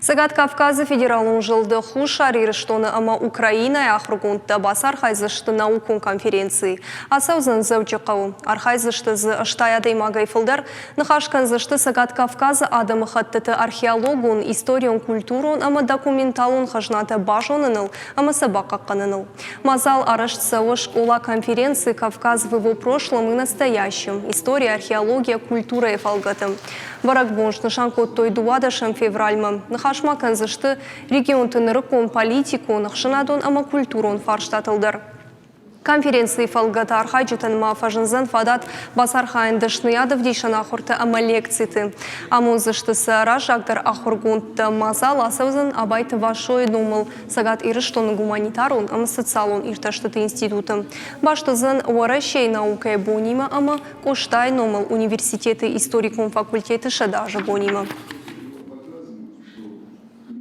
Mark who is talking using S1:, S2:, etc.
S1: Цӕгат Кавказы федералон зылды Хуссар Ирыстоны ӕмӕ Украинӕйы ахуыргондтӕ бацархайдзысты наукон конференцийы. Ацӕудзӕн Дзӕуджыхъӕуы. Архайдзысты дзы 80 адӕймагӕй фылдӕр. Ныхас кӕндзысты Цӕгат Кавказы адӕмыхӕттыты археологон, историон-культурон ӕмӕ документалон хӕзнатӕ базоныныл ӕмӕ сӕ бахъахъхъӕныныл. Мадзал арӕзт цӕуы скъола-конференци «Кавказ в его прошлом и настоящем. История, археология, культурӕйы фӕлгӕты. Бӕрӕгбон снысан кодтой 12 февральмӕ. Ныхас ма кӕндзысты регионты нырыккон политикон, ӕхсӕнадон ӕмӕ культурон фарстатыл дӕр. Конференцийы фӕлгӕты архайджытӕн ма фӕзындзӕн фадат бацархайын дӕсныйад ӕвдисӕн ахуырты ӕмӕ лекциты. Амондзысты сӕ раззагдӕр ахуыргондтӕ. Мадзал ацӕудзӕн Абайты Васойы номыл Цӕгат Ирыстоны гуманитарон ӕмӕ социалон иртӕстыты институты. Баст уыдзӕн Уӕрӕсейы наукӕйы бонимӕ ӕмӕ Къостайы номыл университеты историкон факультеты сӕдӕазы бонимӕ.